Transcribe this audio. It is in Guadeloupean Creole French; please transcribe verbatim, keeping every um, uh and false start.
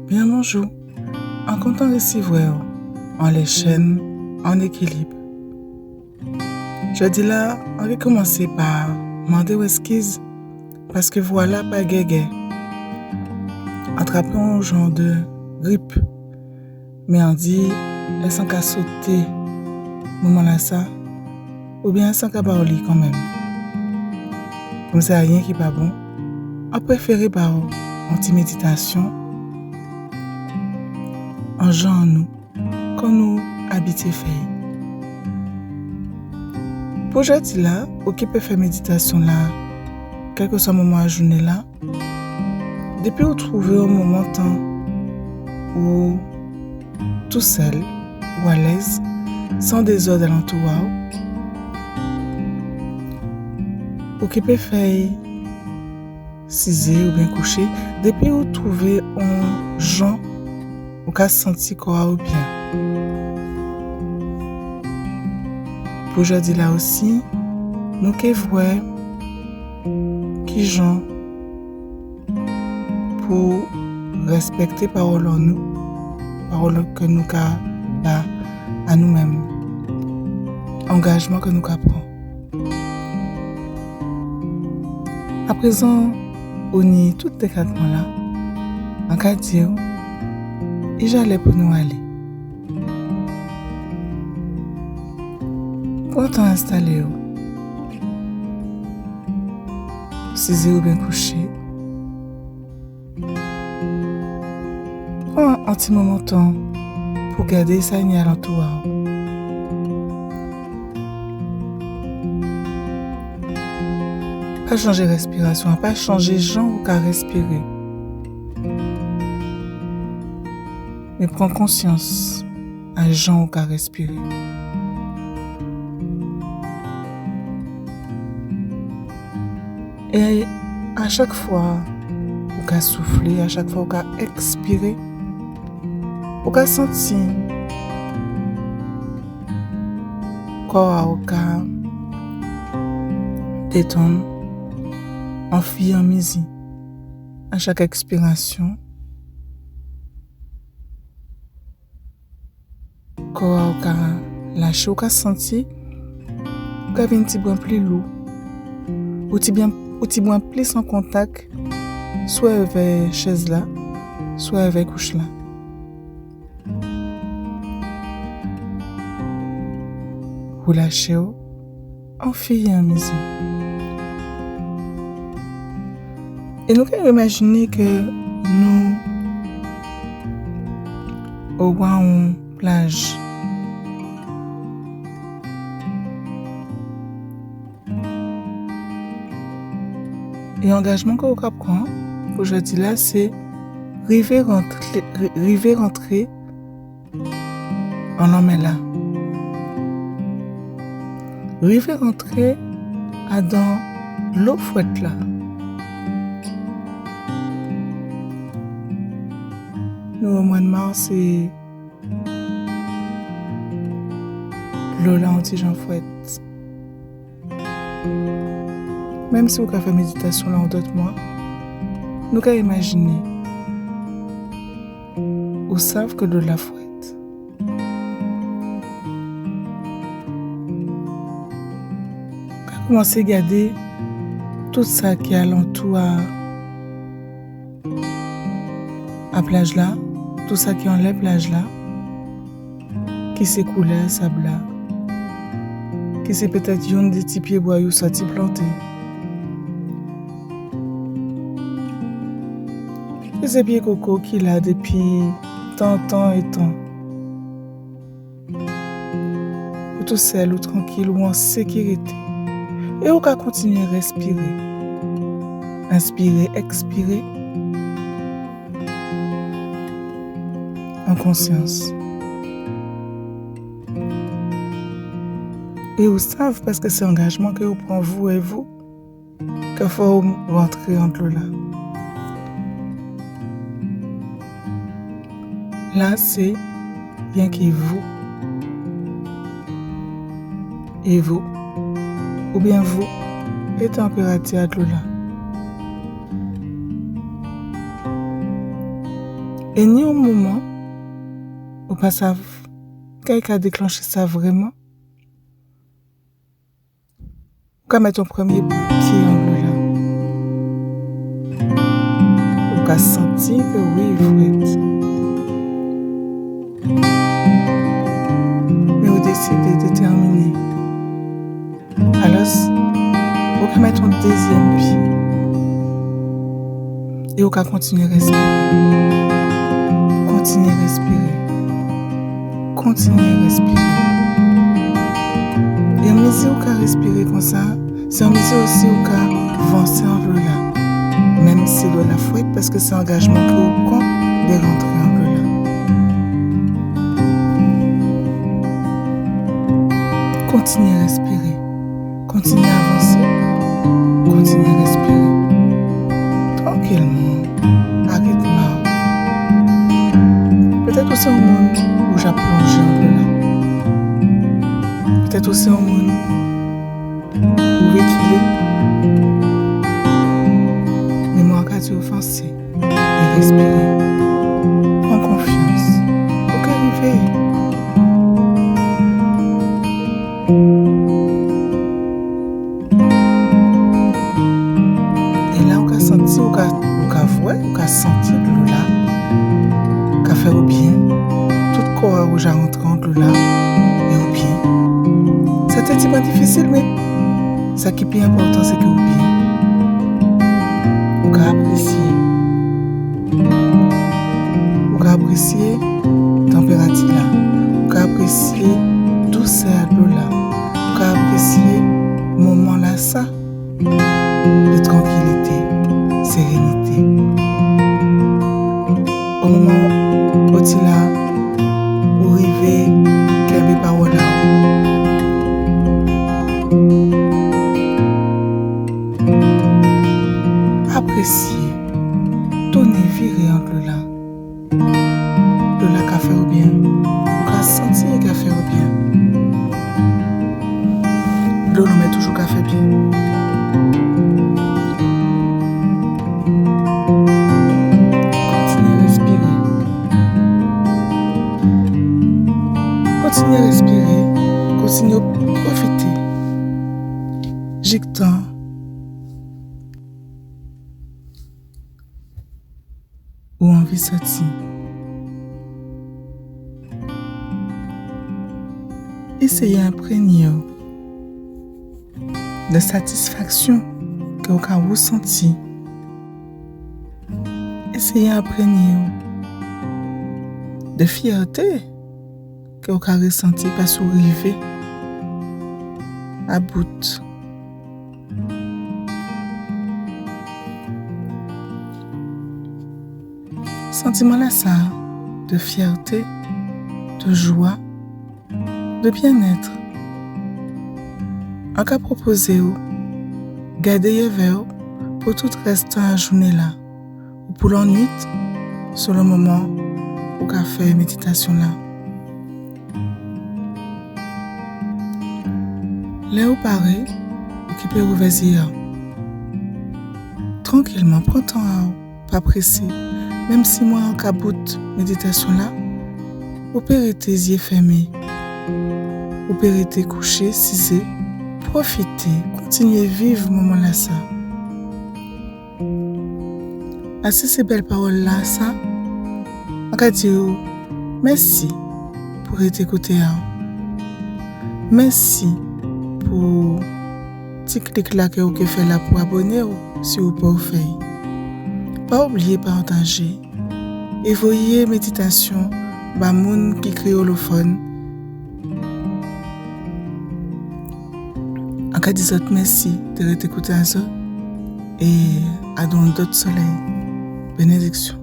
Byen bonjou. An kontan risivwè'w anlè chèn An Ékilib. Jòdi-la, an ké koumansé pa mandé'w èskiz, paskè vwa-la pa gègè. An trapé on jan dè grip. Mé an di, èskè an ka soté moman-lasa, oubyen èskè an ka ba'w li kanmenm? Kòmsi ayen ki pa bon, an préféré ba'w on ti méditasyon an jan an nou, kon nou abityé fè'y. Pou jòdi-la, ou ké pé fè méditasyon-la, kèlkèswa moman a jouné-la, dépi ou twouvé on moman tan ou tousèl, ou alèz, san dézòd alantou a'w, ou ké pé fè'y sizé oubyen kouché, dépi ou twouvé on jan ou ka santi kò a'w byen. Pou jòdi-la osi, nou ké vwè kijan pou rèspèkté pawòl an nou, pawòl kè nou ka ba a nou menm, angajman kè nou ka pran. Aprézan ou ni tout dékatman-la, an ka di'w, i ja lè pou nou alé. Pran tan enstalé'w, sizé oubyen kouché. Pran on ti moman tan pou gadé sa ki ni alantou a'w. Pa chanjé rèspirasyon, pa chanjé jan ou ka rèspiré. Mé pran konsyans a jan ou ka rèspiré. É a chak fwa ou ka souflé, a chak fwa ou ka èkspiré, ou ka santi kò a'w ka détann anfiranmizi a chak èkspirasyon. Kò a'w ka laché'w, ou ka santi ou ka vin tibwen pli lou. Ou tibwen, ou tibwen plis an kontak, swa avè chèz-la, swa avè kouch-la. Ou laché'w anfiranmizi. É nou ka imajiné kè nou owa on plaj. É angajman kè ou ka pran pou jòdi-la, sé rivé rantré, ri-, rivé rantré an lanmè-la. Rivé rantré adan dlo fwèt-la. Nou o mwa d' mas, é dlo-la on ti jan fwèt. Menm si ou ka fè méditasyon-la on dòt mwa, nou ka imajiné ou sav kè dlo-la fwèt. Ou ka koumansé gadé tout sa ki alantou a, a plaj-la, tout sa ki anlè plaj-la, ki sé koulè sab-la, ki sé pétèt yonn dé ti pyébwa yo sòti planté. É sé pyé koko ki la dépi tan, tan é tan. Ou tousèl, ou trankil, ou an sékirité. É ou ka kontinyé rèspiré. Enspiré, èkspiré. An konsyans. É ou sav, paskè sé angajman kè ou pran, vou é vou, kè fò ou rantré an dlo-la. La sé yenki vou é vou, oubyen vou é tanpérati a dlo-la. É ni on moman, ou pa sav ka i ka déklanché sa vréman. Ou ka mèt on prèmyé pyé an dlo-la. Ou ka santi ke wi, i frèt. Mé ou désidé, détèminé. Alò, ou ka mèt on dézyèm pyé. É ou ka kontinyé rèspiré. Kontinyé rèspiré. Kontinyé rèspiré. É anmizi ou ka rèspiré konsa, sé anmizi osi ou ka vansé an dlo-la. Menm si dlo-la frèt, paskè sé angajman ke ou pran dè rantré an dlo-la. Kontinyé rèspiré. Kontinyé avansé. Kontinyé rèspiré. Trankilman, a ritm a-w. Pétèt ou sé on moun ou ja plonjé an dlo-la. Pétèt ou sé on moun ou rékilé. Mé mwen ka di-w vansé. É rèspiré. Pran konfyans. Ou ka rivé. É la ou ka santi, ou ka, ou ka vwè, ou ka santi dlo-la ka fè-w byen. Tout kò a-w ja rantré an dlo-la, é ou byen. Sa té tibwen difisil, mé sa ki pi enpòtan, sé ke ou byen. Ou ka aprésyé. Ou ka aprésyé tanpérati-la. Ou ka aprésyé dousè a dlo-la. Ou ka aprésyé moman-lasa dè trankilité, sérénité. O moman otila ou rivé kenbé pawòl-la, aprésyé, tounen viré an dlo-la. Dlo-la ka fè-w byen. Ou ka santi i ka fè-w byen. Dlo lanmè toujou ka fè byen. Kontinyé rèspiré. Kontinyé rèspiré. Kontinyé pwofité. Jiktan ou anvi sòti. Éséyé enprenyé-w dè satisfaksyon ke ou ka rèsanti. Éséyé enprenyé-w dè fyèté ke ou ka rèsanti paskè ou rivé a bout. Santiman-lasa dè fyèté, dè jwa, dè byennèt, an ka pwopozé-w gadé-y èvè-w pou tout rès tan a jouné-la. Ou pou lannuit, sèlon moman ou ka fè méditasyon-la. Lè ou paré, ou ké pé ouvè zyé a-w. Trankilman, pran tan a-w, pa présé. Menm si mwen an ka bout méditasyon-la, ou pé rété zyé fèmé. Ou pé rété kouché, sizé, pwofité, kontinyé viv moman-lasa. Asi sé bèl pawòl-lasa, an ka di-w mèsi pou rété kouté a-w. Mèsi pou ti klik-la ke ou ké fè la pou aboné-w si ou poko fè-y. Pa oubliyé patajé é voyé méditasyon ba moun ki kréyolofòn. An ka di zòt mèsi dè rété kouté a zòt é a on dòt solèy. Bénédiksyon.